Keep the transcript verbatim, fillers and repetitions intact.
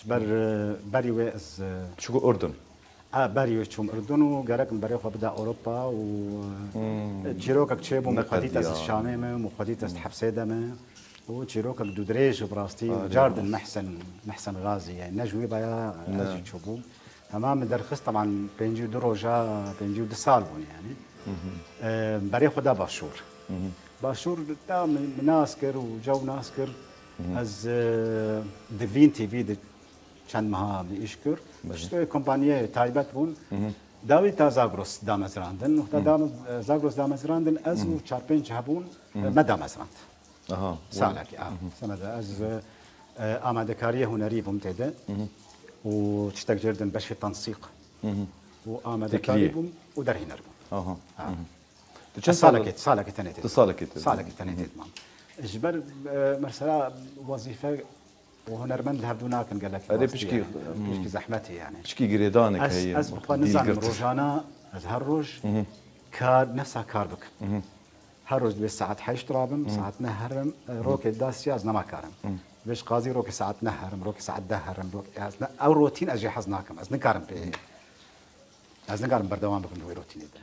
Ji ber, e, berî wê ez, e, Çiku Urdun. A, berî wê çûm Urdun û gerek min berê xwe bida Ewropa û, e, çîrokek çêbû, min xwedî ez Şamê me, min xwedî ez hepsê de me. Û çîrokek dûdirêj û bi rastî û cardin Mehsen, Mehsen Gazî ye. Ne ji wî baya ez jî çûbûm. Hema min derxist, teban pêncî û du roja, pêncî û du sal bûn yani. E, berê xwe da Başûr. Başûr da min nas kir û cew nas kir. Ez, e, di Vîn T V de çend meha min îş kir. Piştî kompanyayê taybet bûn. Dawî ta Zagros damezrandin. Wexta dame-, Zagros damezrandin, ez û çar pênc hebûn, me damezrand. Aha. Salekê, a, semede ez, e, amadekariyê hunerî bûm tê de. Û tiştek jêr din beşê tensîq. Û amadekarî Têkiliyê. Bûm û derhîner bûm. Aha. A. Tu çend Salekê, sal? salekê tenê tê. Tu salekê tê. Salekê tenê tê diman. Ji ber, e, mesela wezîfe û hunermend li hevdû nakin gelek. Erê, rastî pişkî, yani. hmm. Pişkî zehmetî yani. Pişkî girêdanê Ez, heye. ez bi xwe nizanim rojana, ez her roj kar, nefsa kar bikim. Her roj divê saet heşt rabim, saet neh herim, e, rokê da sî ez nema karim. Divê ji qazî rokê saet neh herim, rokê saet deh herim, rokê, ez ne, ew rotîn ez jê hez nakim. Ez nikarim pê, ez nikarim berdewam bikim di wê rotînê de.